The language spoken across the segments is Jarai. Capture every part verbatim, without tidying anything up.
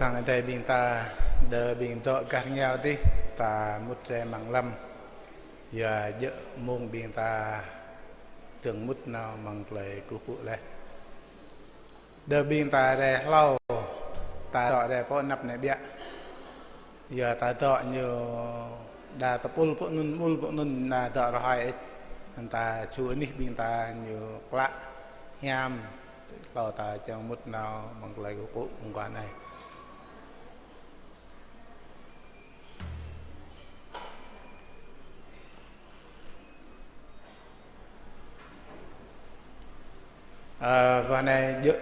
hăng adai ƀing ta, đơ ƀing dŏ gah rơngiao adih, ta mŭt rai amăng lăm. Yua djơ̆ mông ƀing ta dơ̆ng mŭt nao amăng tơlơi kơkuh pơpŭ laih. Đơ ƀing ta rai hlâo, ta dŏ rai pơ anăp anai ƀiă. Yua ta dŏ ñu đa tơpul pơ anŭn, mul pơ anŭn, đa dŏ rơhơi ĕč. Anŭn ta ču anih ƀing ta ñu klă hiam, hlâo ta čang mŭt nao amăng tơlơi kơkuh pơpŭ mơguah anai. Ơ, guah anai djơ̆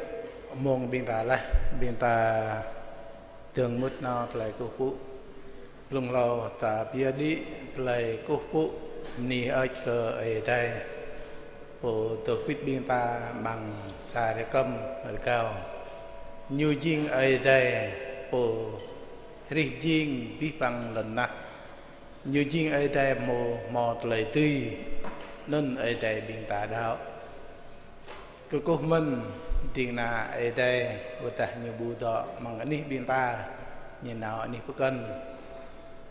mông ƀing ta laih, ƀing ta dơ̆ng mŭt nao tơlơi kơkuh pơpŭ. Blung hlâo ta pơyơr đĭ tơlơi kơkuh pơpŭ bơni hơơč kơ Ơi Adai, Pô dŏ kwĭt ƀing ta amăng sa rơkơm rơgao. Ñu jing Ơi Adai, Pô hrih jing abih bang lŏn tơnah. Ñu jing Ơi Adai hmâo, hmâo tơlơi dưi, anŭn Ơi Adai ƀing ta đaŏ. Kơkuh mơ̆n ding kơna Ơi Adai, ƀôdah ñu ƀu dŏ amăng anih ƀing ta, ñu nao anih pơkŏn.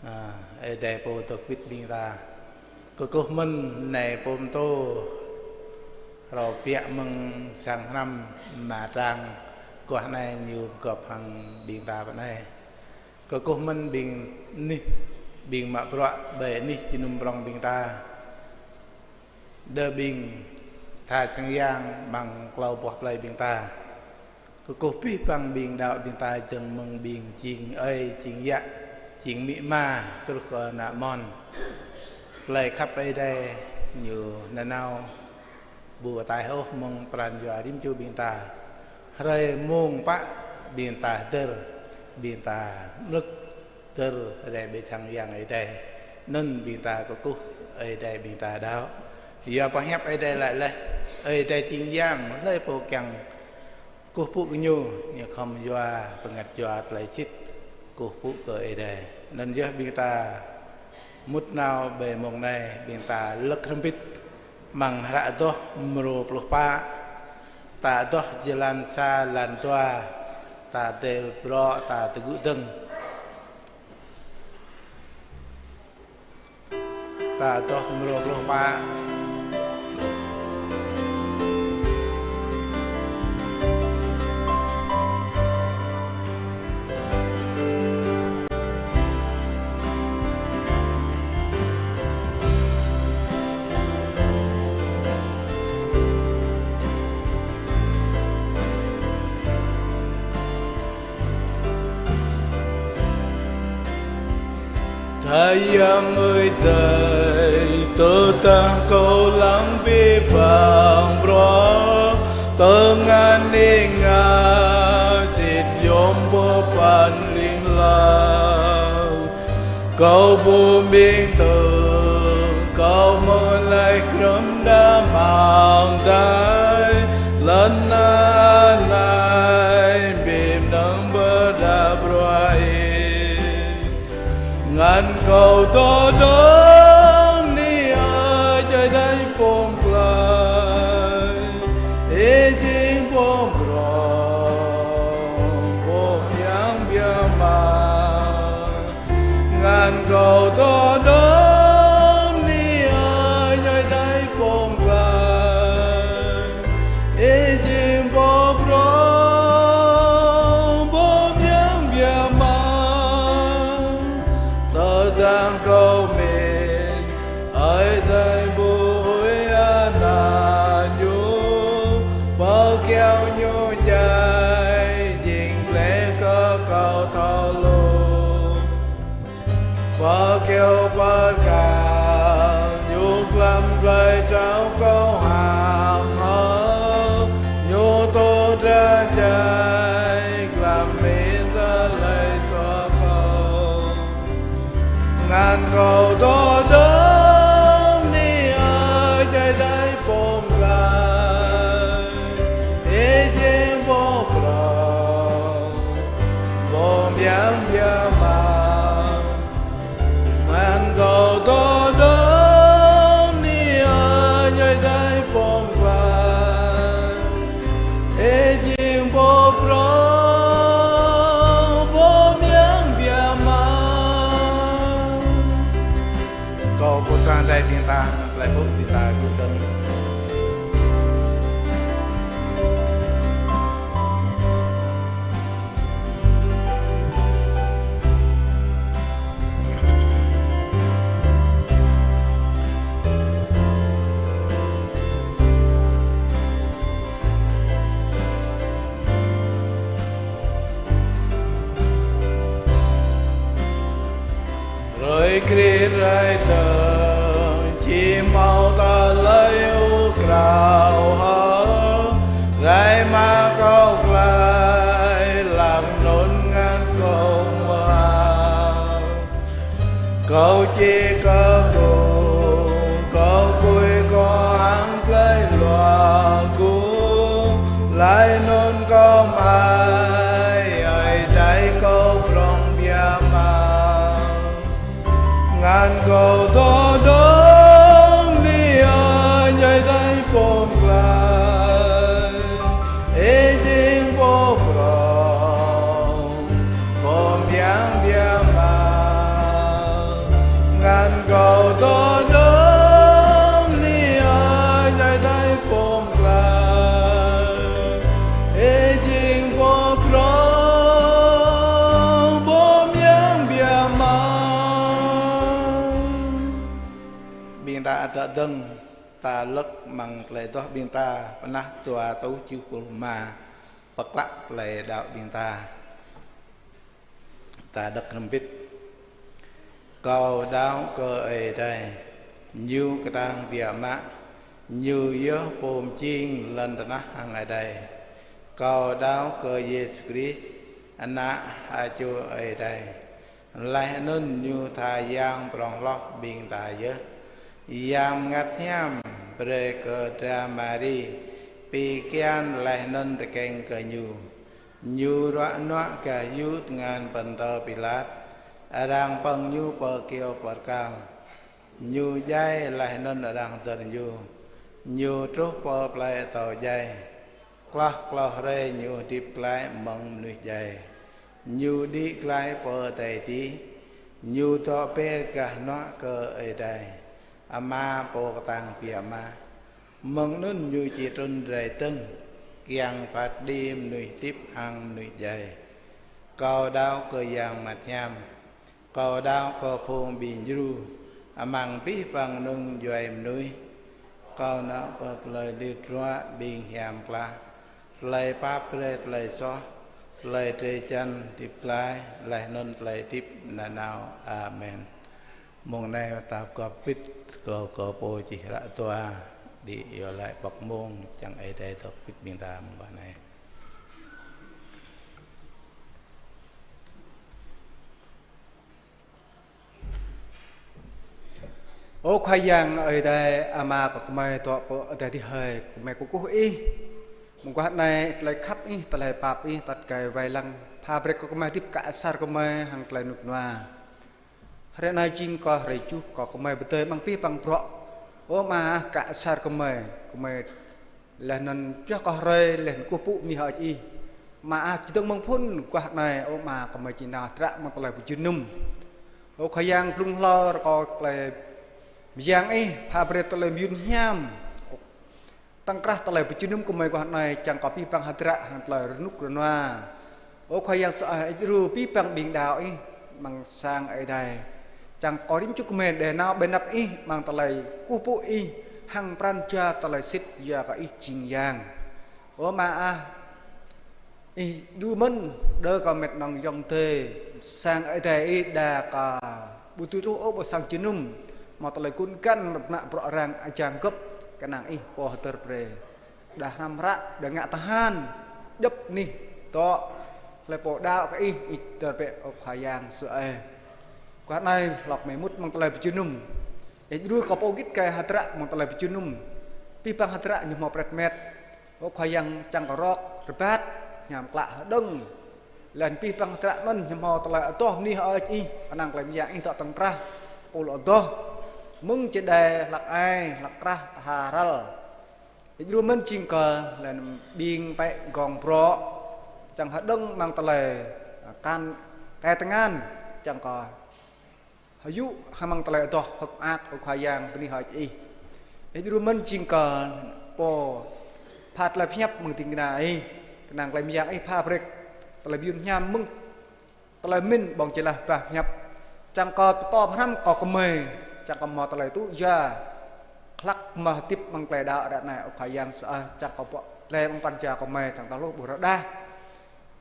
A, Ơi Adai Pô dŏ kwĭt ƀing ta. Kơkuh mơ̆n nai pô pơtô, hrŏ biă mơ̆ng sang hrăm mơta trang, guah anai ñu pơgop hăng ƀing ta pơ anai. Kơkuh mơ̆n ƀing anih, ƀing mă bruă ƀơi anih jơnum prŏng ƀing ta. Đơ ƀing tha sang yang amăng klâo boh plơi ƀing ta. Kơkuh abih bang ƀing đaŏ ƀing ta dơ̆ng mơ̆ng ƀing jing ơi, jing yă, jing amĭ ama, truh kơ ană amôn. Tơlơi khăp Ơi Adai ñu nanao ƀu ataih ôh mơ̆ng pran jua rĭm čô ƀing ta. Hrơi mông pă ƀing ta hơdơr, ƀing ta mlŭk hơdơr rai ƀơi sang yang Ơi Adai. Anŭn ƀing ta kơkuh Ơi Adai ƀing ta đaŏ. Yua pơhiăp Ơi Adai laĭ laih, Ơi Adai jing yang, hlơi pô kiăng kơkuh pơpŭ kơ ñu, ñu khŏm yua bơngăt jua tơlơi sĭt kơkuh pơpŭ kơ Ơi Adai. Anŭn yơh ƀing ta mŭt nao ƀơi mông anai, ƀing ta lơ̆k hrŏm hơbĭt amăng hră Adoh mrô pluh pă, ta adoh jơlan sa, lan dua, ta dêl brŏ, ta tơgŭ dơ̆ng. Ta adoh mrô pluh pă. Tơdang Ơi Adai, tơdah kâo lăng abih bang bruă, tơngan ih ngă sĭt yôm pơpăn ling lang. Kâo ƀu ƀing tơ̆, kâo mơ̆ laĭ krơ̆m đa mơ̆ng adai, lŏn tơnah anai ƀing mơnơ̆ng pơđar bruă ih. Ngăn kâo tơdang ni ơi Adai pơklaih, ih jing pơprŏng, pơmơyang biă mă. Ngăn kâo tơdang ni ơi Adai pơklaih, ih jing pơprŏng, pơmơyang biă mă. Tơdang kâo mĭn, Ơi Adai ƀu huĭ ană ñu, pơkiaŏ ñu djai, jing plĕ kơ kâo thâo lu. Pơkiaŏ pơkăl ñu glăm plơi trâo kâo hăng hơ, ñu tŭ dra djai glăm mĭn tơlơi suaih kâo. Ngăn kâo tơdang ni ơi Adai pơklaih, ih jing pơprŏng, pơmơyang biă mă. Ngăn kâo tơdang ni ơi Adai pơklaih, ih jing pơprŏng, Pô sang Adai ƀing ta, tơlơi ƀuh ƀing ta gơ̆ dơ̆ng. Hrơi Krist rai dơ̆ng, či hmâo tơlơi ur krao hơ̆, rai mă kâo glaĭ, lăng anŭn ngăn kâo mơak. Kâo či kơkuh, kâo kui kâo hăng plơi luă gŭ, laih anŭn kâo mơai, Ơi Adai kâo prŏng biă mă. Ngăn kâo dŏ dơ̆ng, Ơi Adai pôm glaĭ, Ih jing pô prŏng, pôm biă mă. Ngăn kâo dŏ dơ̆ng, Ơi Adai pôm glaĭ, Ih jing pô prŏng, pôm biă mă. Ƀing ta ăt dŏ dơ̆ng, ta lăk amăng tơlơi adoh ƀing ta, pơnah dua rơtuh tơjuh pluh rơma, pơklă tơlơi đaŏ ƀing ta. Ta đŏk hrŏm hơbĭt. Kâo đaŏ kơ Ơi Adai, Ñu kơtang biă mă, Ñu yơh pô mơjing lŏn tơnah hăng adai. Kâo đaŏ kơ Yêsu Krist, Ană ha čô Ơi Adai, laih anŭn Ñu tha Yang prŏng hloh ƀing ta yơh. Yang Bơngăt Hiam brơi kơ dra Mari pi kian laih anŭn tơkeng kơ Ñu. Ñu ruă nuă gah Yut ngăn Pôntơ Pilat, arăng pơ̆ng Ñu pơ kyâo bơrkal. Ñu djai laih anŭn arăng hơdơr Ñu. Ñu truh pơ plơi atâo djai. Klâo klâo hrơi Ñu hơdip glaĭ mơ̆ng mơnuih djai. Ñu đĭ glaĭ pơ adai adih. Ñu dŏ ber gah hnuă kơ Ơi Adai, Ama pô kơtang biă mă. Mơ̆ng anŭn Ñu či trŭn rai dơ̆ng, kiăng phat kơđi mơnuih hơdip hăng mơnuih djai. Kâo đaŏ kơ Yang Bơngăt Hiam. Kâo đaŏ kơ phung ƀing djru amăng abih bang kơnung djuai mơnuih. Kâo đaŏ kơ tơlơi lir hơdră ƀing hiam klă, tơlơi pap brơi tơlơi soh, tơlơi drơi jăn hơdip glaĭ, laih anŭn tơlơi hơdip nanao. Amen. Mông anai ta pơgop hơbĭt kơ, kơ pô čih hră dua, đĭ iâu laĭ pŏk mông, čang Ơi Adai dŏ hơbĭt ƀing ta mông anai. Ơ Khua Yang Ơi Adai, Ama kơ gơmơi dŏ pơ adai adih hơi, gơmơi kơkuh Ih. Mơguah anai tơlơi khăp Ih, tơlơi pap Ih, tơkai wai lăng, pha brơi kơ gơmơi hơdip kơ asar gơmơi hăng tơlơi rơnŭk rơnua. Hrơi anai jing kơ hrơi tơjuh kơ gơmơi pơdơi amăng abih bang bruă. Ơ Ama, kơ asar gơmơi, gơmơi laih anŭn pioh kơ hrơi, laih anŭn kơkuh pơpŭ mơ̆ng Ih. Ama ah, či dơ̆ng mơ̆ng phŭn mơguah anai, ơ Ama, gơmơi či nao hơdră mơ̆ng tơlơi pơjơnum. Ơ Khua Yang, blung hlâo rơkâo tơlơi mơyang Ih, pha brơi tơlơi mơyun hiam. Tŏng krah tơlơi pơjơnum gơmơi mơguah anai, čang kơ abih bang hơdră hăng tơlơi rơnŭk rơnua. Ơ Khua Yang sơai, Ih djru abih bang ƀing đaŏ Ih amăng sang Ơi Adai. Čang kơ rĭm čô gơmơi đe nao ƀơi anăp Ih amăng tơlơi kơkuh pơpŭ Ih hăng pran jua tơlơi sĭt yua kơ Ih jing Yang. Ơ Ama ah, Ih djru mơ̆n đơ kơ met nong ayŏng adơi, sang Ơi Adai Ih đa kơ ƀu dưi truh ôh pơ sang jơnum, hmâo tơlơi gun găn mơ̆ng anăp bruă arăng, ajang gơ̆p kơnang Ih pô hơdơr brơi. Đah hrăm hră, đah ngă tơhan, djŏp anih dŏ, hlơi pô đaŏ kơ Ih, Ih dơr bĕ ơ Khua Yang sơai. Mơguah anai hlŏk mơ̆ng mŭt amăng tơlơi pơjơnum, Ih djru kơ pô git gai hơdră amăng tơlơi pơjơnum. Abih bang hơdră ñu hmâo pret met. Ơ Khua Yang, čang kơ rŏk rơbat, hiam klă hơđơ̆ng. Laih anŭn abih bang hơdră anŭn ñu hmâo tơlơi adoh mơnuih hơơč Ih, kơnang tơlơi mơyang Ih dŏ tŏng krah, pul adoh. Mơ̆ng čơđai, hlăk ai, hlăk krah, tha răl. Ih djru mơ̆n jing kơ laih anŭn ƀing pĕ gong bruă, čang hơđơ̆ng amăng tơlơi, a, kăn, kai tơngan, čang kơ Hơyŭ hăng amăng tơlơi adoh hơ̆k mơak, ơ Khua Yang, bơni hơơč Ih. Ih djru mơ̆n jing kơ pô pha tơlơi pơhiăp mơ̆ng ding kơna Ih, kơnang tơlơi mơyang Ih pha brơi kơ tơlơi mơyun hiam mơ̆ng tơlơi pơmĭn ƀơ̆ng jơlah bah pơhiăp. Čang kơ pơtô pơhrăm kơ gơmơi, čang kơ hmâo tơlơi tŭ yua, hlak mơ̆ hơdip amăng tơlơi đaŏ ră anai, ơ Khua Yang sơai, čang kơ pô tơlơi amăng pran jua gơmơi, čang kơ hluh ƀu rơđah.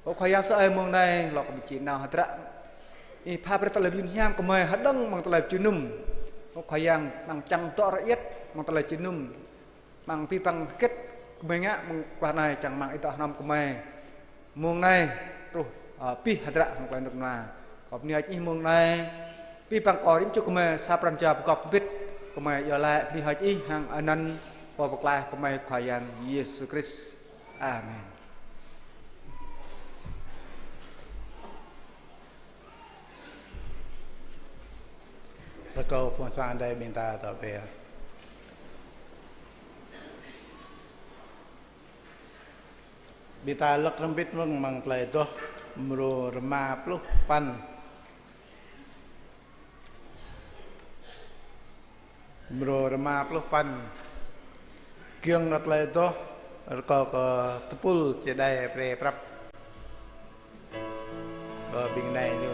Ơ Khua Yang sơai, mông anai lŏ kơ ƀing či nao hơdră Ih pha brơi tơlơi mơyun hiam gơmơi hơđong amăng tơlơi jơnum. Ơ Khua Yang, amăng čang dŏ rơiăt amăng tơlơi jơnum, amăng abih bang hơget gơmơi ngă amăng klah anai, čang amăng Ih dŏ hơnơ̆m gơmơi. Mông anai truh, ơ, abih hơdră hăng tơlơi rơnŭk rơnua. Kâo bơni hơơč Ih mông anai, abih bang kơ rĭm čô gơmơi sa pran jua pơgop hơbĭt, gơmơi iâu laĭ bơni hơơč Ih hăng anăn Pô Pơklaih gơmơi, Khua Yang Yêsu Krist. Amen. Rơkâo phung sang adai ƀing ta tŏ pĕ. Ƀing ta lăk hrŏm hơbĭt mơ̆ng amăng tơlơi adoh mrô rơma pluh păn. Mrô rơma pluh păn. Giŏng kơ tơlơi adoh, rơkâo kơ tơpul či đai pre prăp kơ ƀing nai ñu.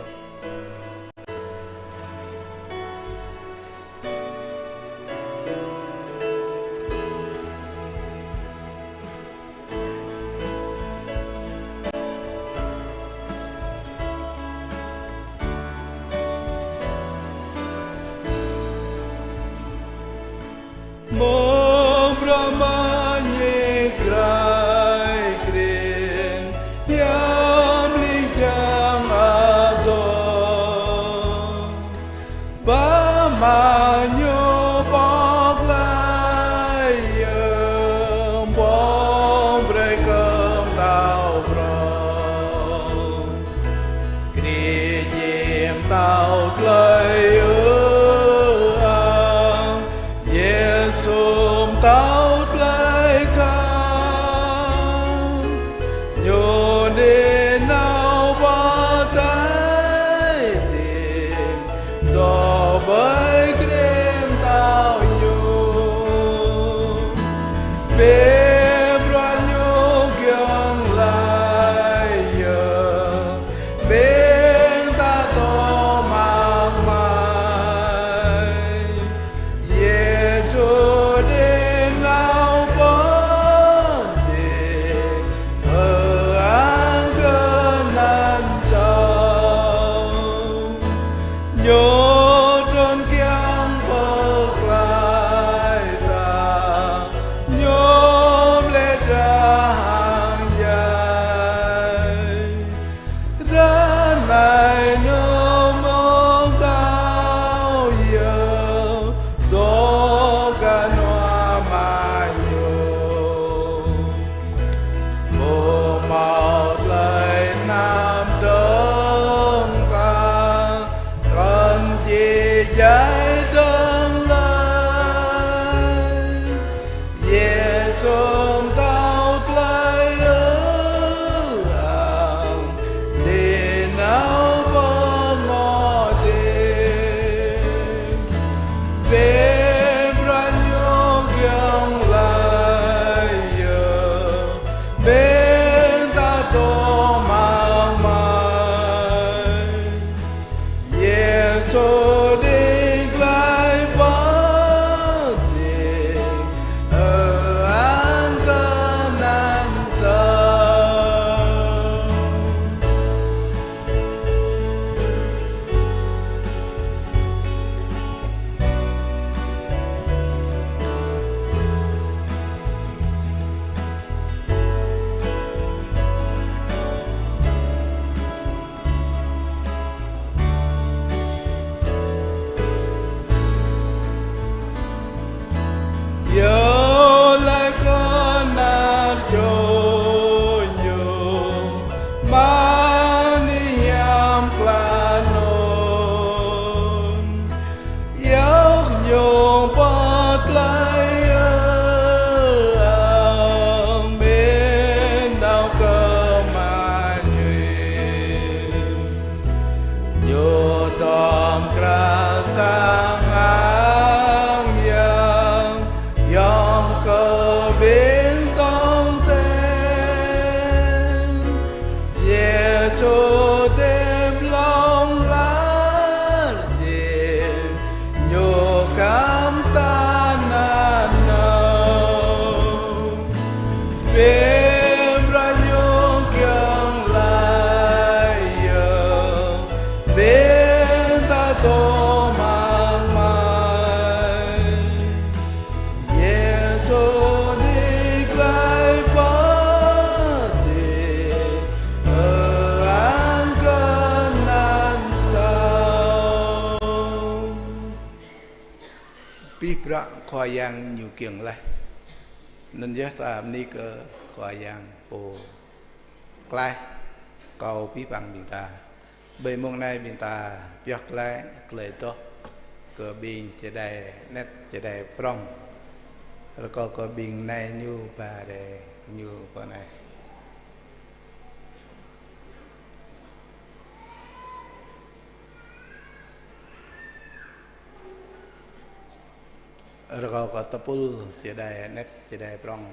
Mơ̆ng brơi mơñi grai krin, hiam ling jang adoh. Ba mă ñu pŏk lai yơh, ƀơ̆ng brơi kơ̆ng đaŏ prŏng. Krist jing pơtao tơlơi ư ang, Yêsu pơtao tơlơi khăp. Ñu đĭ nao pơ tơdang, dŏ ƀơi gre pơtao Ñu. Bĕ bruă Ñu giŏng laih yơh, ƀing ta dŏ mơak mai. Yêsu đĭ nao pơ tơdang, ư ang kơ anăn pơtao. Ñu trŭn kiăng pơklaih ta, Ñu blĕ drah hăng djai. Ră anai anŏ mơ̆ng pơtao yơh, dŏ kơ anŏ mă Ñu. Ƀu hmâo tơlơi anăm dơ̆ng ta, kăn či djai dơ̆ng lơi. Yêsu pơtao tơlơi ư ang, đĭ nao pơ ngŏ dêh. Bĕ bruă Ñu giŏng laih yơh, ƀing ta dŏ mơak mai. Yêsu đĭ Abih bruă Khua Yang ñu kiăng laih. Anŭn yơh ta bơni kơ Khua Yang pô klaih kâo abih bang ƀing ta. Ƀơi mông anai ƀing ta pioh glaĭ tơlơi adoh kơ ƀing čơđai anet čơđai prŏng. Rơkâo kơ ƀing nai ñu ba rai ñu pơ anai. Rơkâo kơ tơpul čơđai anet čơđai prŏng.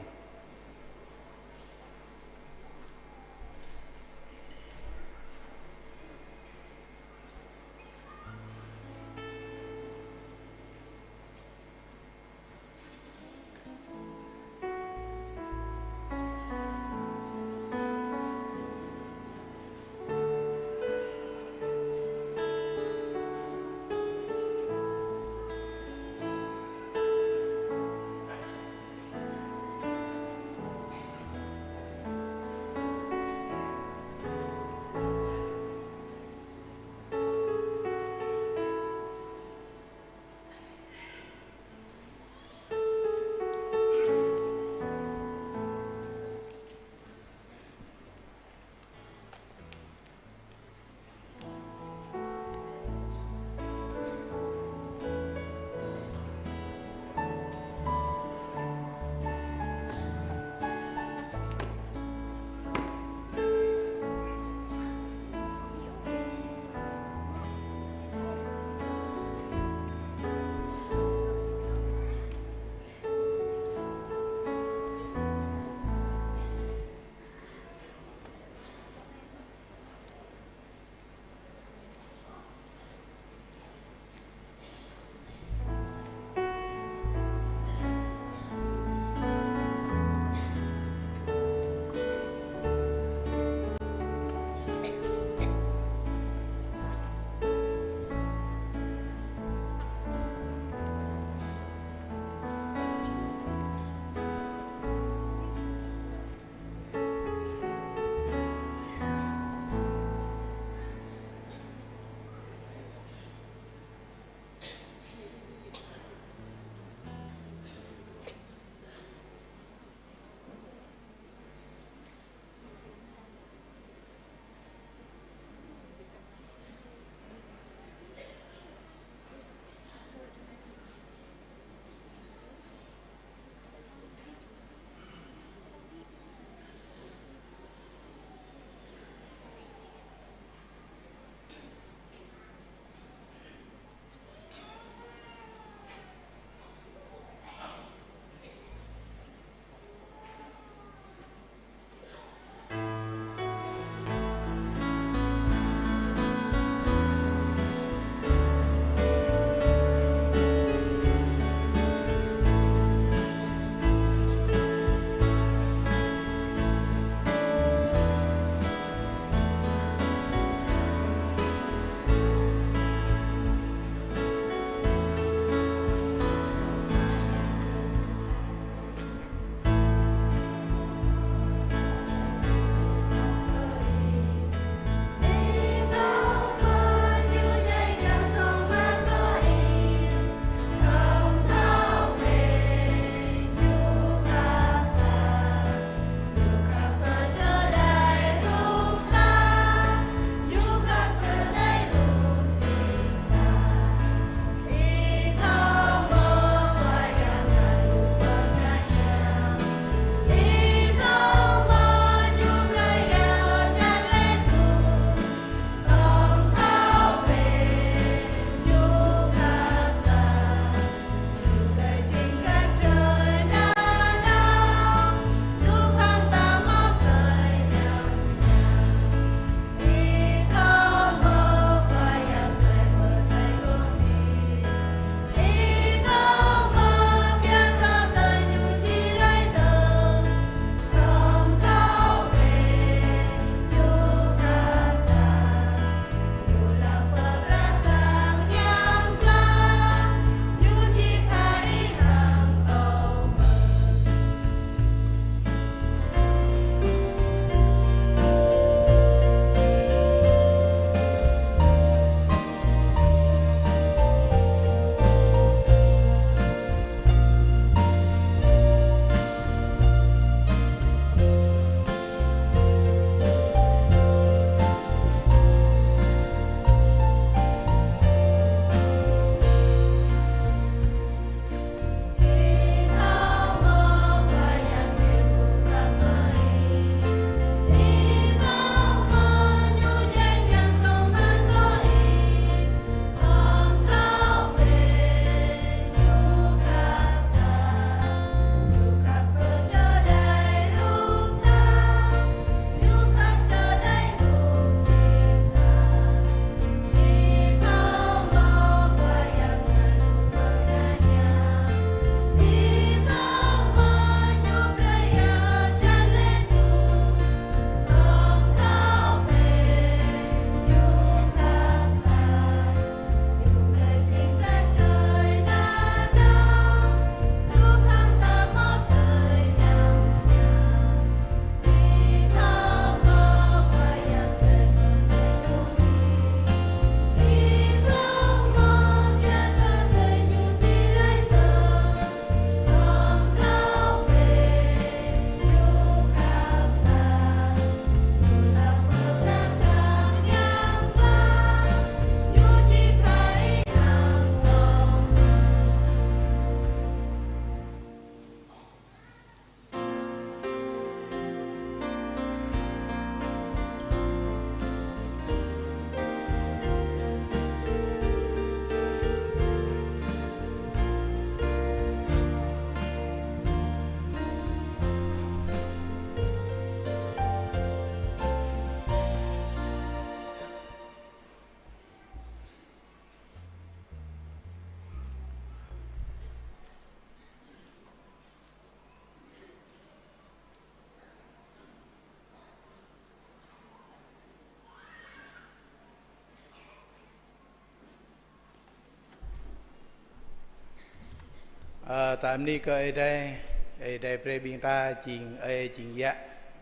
Ơ, ta bơni kơ Ơi Adai, Ơi Adai brơi ƀing ta jing ơi, jing yă,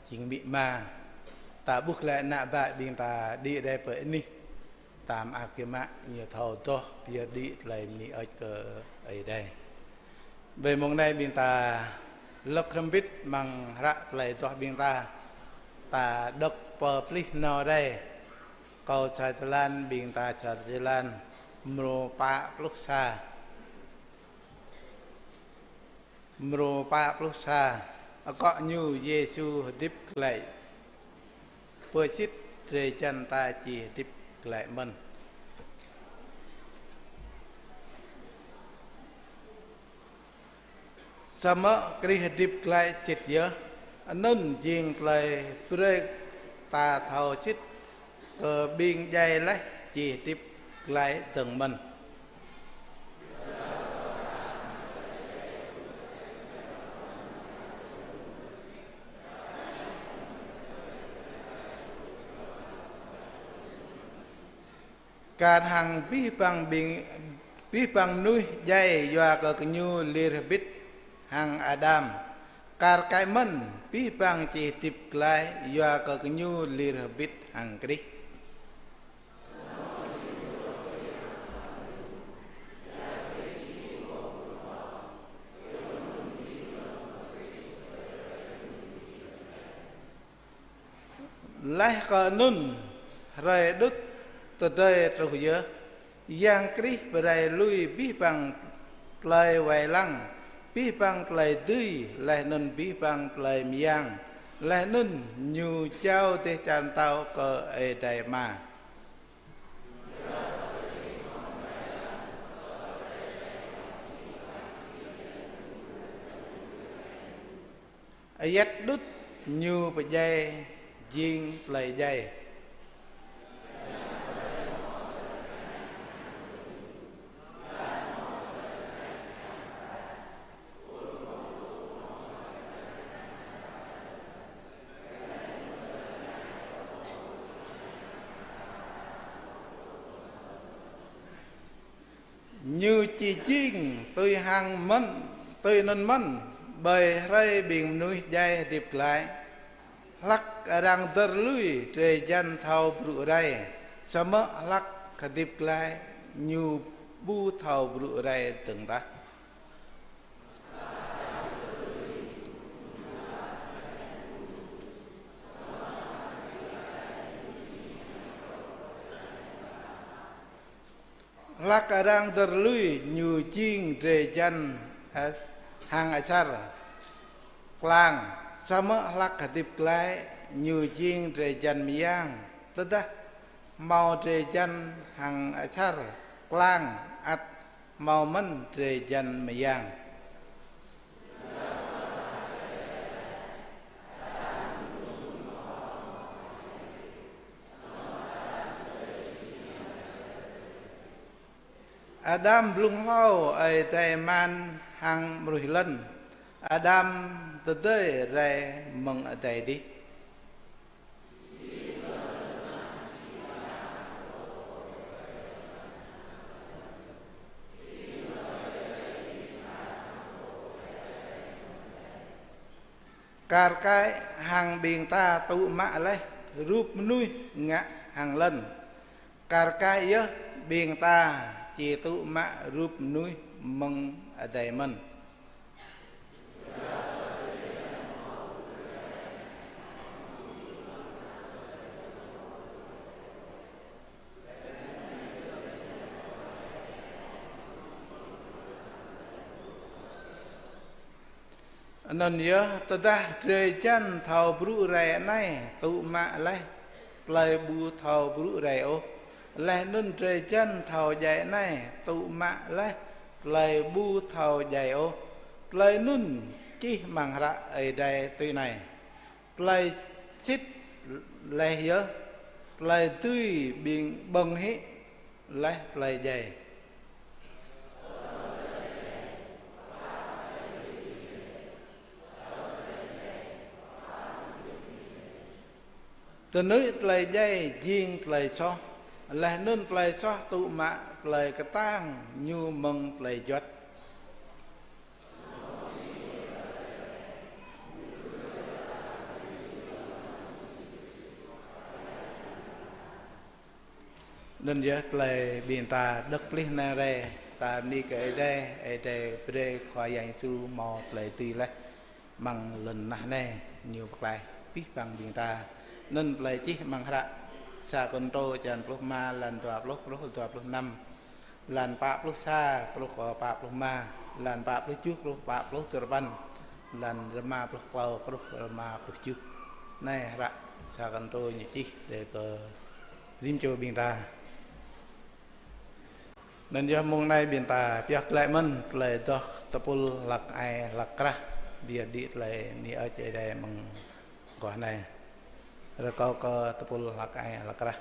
jing amĭ ama. Ta ƀuh glaĭ ană bă ƀing ta đĭ rai pơ anih, ta mơak biă mă, ñu thâo adoh pơyơr đĭ tơlơi bơni hơơč kơ Ơi Adai. Ƀơi mông anai ƀing ta lơ̆k hrŏm hơbĭt amăng hră tơlơi adoh ƀing ta, ta đŏk pơplih nao rai. Kâo sa črăn, ƀing ta sa črăn, mrô pă pluh sa. Mrô pă pluh sa, akŏ ñu Yêsu hơdip glaĭ. Pơsĭt drơi jăn ta či hơdip glaĭ mơ̆n. Samơ̆ Krist hơdip glaĭ sĭt yơh, anŭn jing tơlơi brơi ta thâo sĭt kơ ƀing djai laih či hơdip glaĭ dơ̆ng mơ̆n. Kar hăng abih bang ƀing, abih bang mơnuih djai yua kơ gơñu lir hơbĭt hăng Ađam. Kar kaĭ mơ̆n, abih bang či hơdip glaĭ yua kơ gơñu lir hơbĭt hăng Krist. Laih kơ anŭn, hrơi đŭt tơdơi truh yơh, Yang Krist pơrai lui abih bang tơlơi wai lăng, abih bang tơlơi dưi, laih anŭn abih bang tơlơi mơyang, laih anŭn ñu jao dêh čar pơtao kơ Ơi Adai Ama. Ayăt đŭt ñu pơdjai jing tơlơi djai. Ñu či jing tui hăng mơ̆n, tui anŭn mơ̆n, ƀơi hrơi ƀing mơnuih djai hơdip glaĭ. Hlăk arăng dơr lui drơi jăn thâo brŭ rai, samơ̆ hlăk hơdip glaĭ ñu ƀu thâo brŭ rai dơ̆ng tah. Hlăk arăng dơr lui ñu jing drơi jăn, ơ, hăng asar klang, samơ̆ hlăk hơdip glaĭ ñu jing drơi jăn mơyang. Tơdah hmâo drơi jăn hăng asar klang, ăt hmâo mơ̆n drơi jăn mơyang. Ađam blung hlâo Ơi Adai man hăng mơnuih lŏn. Ađam tơdơi rai mơ̆ng adai adih. Kar kaĭ hăng ƀing ta tŭ mă laih rup mơnuih ngă hăng lŏn. Kar kaĭ yơh ƀing ta či tŭ mă rup mơnuih mơ̆ng adai mơ̆n. Anŭn yơh, tơdah drơi jăn thâo brŭ rai anai tŭ mă laih tơlơi ƀu thâo brŭ rai ôh, laih anŭn drơi jăn thâo djai anai tŭ mă laih tơlơi ƀu thâo djai ôh. Tơlơi anŭn čih amăng hră Ơi Adai tui anai: Tơlơi sĭt laih yơh, tơlơi dưi ƀing ƀơ̆ng hĭ laih tơlơi djai. Tơnư̆ tơlơi djai jing tơlơi soh, laih anŭn tơlơi soh tŭ mă tơlơi kơtang ñu mơ̆ng tơlơi juăt. Anŭn yơh tơlơi ƀing ta đŏk pơplih anai rai, ta bơni kơ Ơi Adai, Ơi Adai brơi Khua Yang Yêsu hmâo tơlơi dưi laih amăng lŏn tơnah anai, ñu pơklaih abih bang ƀing ta. Anŭn tơlơi čih amăng hră Sa Kôrintô črăn pluh rơma, lan dua pluh truh dua pluh năm, lan pă pluh sa truh pă pluh rơma, lan pă pluh tơjuh truh pă pluh duarơpăn, lan rơma pluh klâo truh rơma pluh tơjuh. Anai hră Sa Kôrintô ñu čih brơi kơ rĭm čô ƀing ta. Anŭn yơh mông anai ƀing ta pioh glaĭ mơ̆n tơlơi adoh tơpul hlăk ai hlăk krah, biă đĭ tơlơi bơni Ơi Adai amăng mơguah anai. Rơkâo kơ tơpul hlăk ai hlăk krah.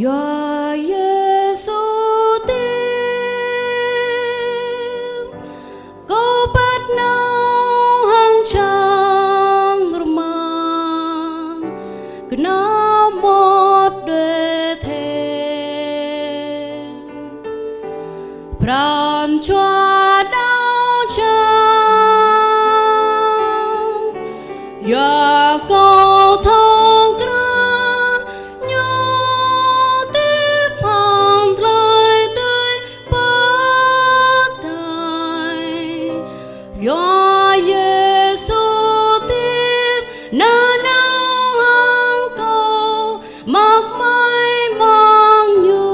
Yua Yêsu tim, kâo pơtô nao hăng čang rơmang, kơnam mơmŏt đuaĭ thêm. Pran jua đaŏ čang, yua kâo thâo krăn, ñu hơdip hăng tơlơi dưi pơtô. Yua Yêsu tim, nanao hăng kâo mơak mai mơ̆ng ñu.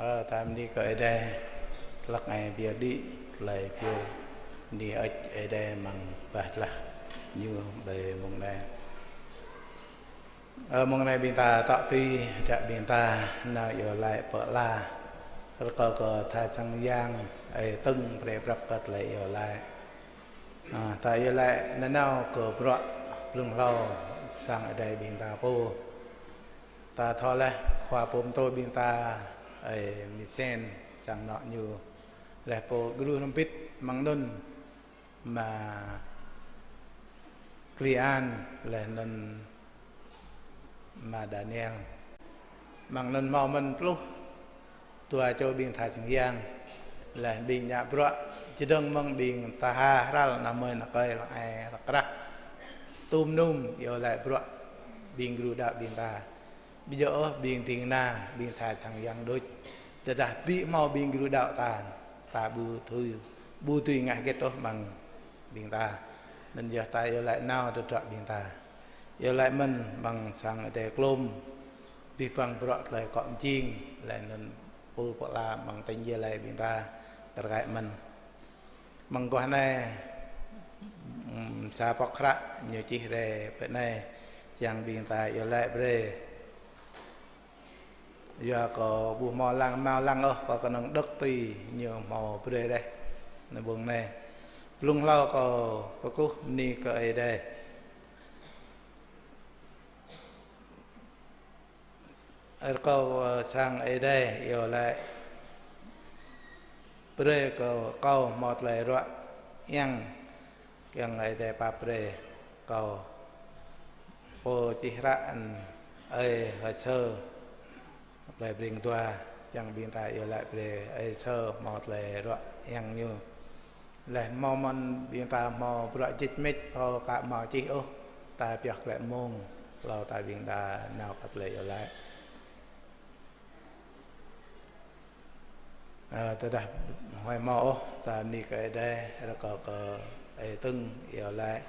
Ơ, ta bơni kơ Ơi Adai, hlăk anai pioh đĭ, tơlơi pioh bơni hơơč Ơi Adai amăng bah tơlah Ñu ƀơi mông anai. Ơ, mông anai ƀing ta tŏ tui, dah ƀing ta nao iâu laĭ pơala, rơkâo kơ tha sang yang, ơi tơ̆ng brơi prăp kơ tơlơi iâu laĭ. Ơ, ta iâu laĭ nanao kơ bruă blung hlâo sang Ơi Adai ƀing ta pô. Ta thâo laih khua pơtô ƀing ta, ơi Misen sang anŏ ñu. Laih pô gru hrŏm hơbĭt amăng anŭn, ama Klian, laih anŭn ama Daniel. Amăng anŭn hmâo mơ̆n pluh dua čô ƀing tha sang yang. Laih ƀing ngă bruă čơdơ̆ng mơ̆ng ƀing tha hrăl ană mơi ană kơi lăng ai rơkrah. Tum num iâu laĭ bruă ƀing gru đaŏ ƀing ta. Ƀu djơ̆ ôh ƀing ding kơna, ƀing tha sang yang đôč. Tơdah ƀu hmâo ƀing gru đaŏ ta, ta ƀu tui, ƀu tui ngă hơget ôh amăng ƀing ta. Anŭn yơh ta iâu laĭ nao tơdruă ƀing ta. Iâu laĭ mơ̆n amăng sang Ơi Adai klôm, abih bang bruă tơlơi akŏ mơjing, laih anŭn pul pơala amăng tỉnh Gia Lai ƀing ta, tơkai mơ̆n. Amăng guah anai, ưm, sa pŏk hră ñu čih rai pơ anai, kiăng ƀing ta iâu laĭ brơi. Yua kâo ƀu hmâo lăng, hmâo lăng ôh, kâo kơnơ̆ng đŏk tui ñu hmâo brơi laih. Anai ƀơi anai. Blung hlâo kâo kơkuh bơni kơ Ơi Adai. Rơkâo, ơ, sang Ơi Adai iâu laĭ brơi kơ kâo hmâo tơlơi ruă yang, kiăng Ơi Adai pap brơi kâo. Pô čih hră anŭn ơi H'Sơ, plei Breng Dua, kiăng ƀing ta iâu laĭ brơi ơi H'Sơ hmâo tơlơi ruă yang ñu. Laih hmâo mơ̆n ƀing ta hmâo bruă jĕč mĕč, pô ka hmâo čih ôh, ta pioh glaĭ mông, hlâo ta ƀing ta nao kơ tơlơi iâu laĭ. Ơ, tơdah huai hmâo ôh, ta bơni kơ Ơi Adai, rơkâo kơ ơi tơ̆ng iâu laĭ.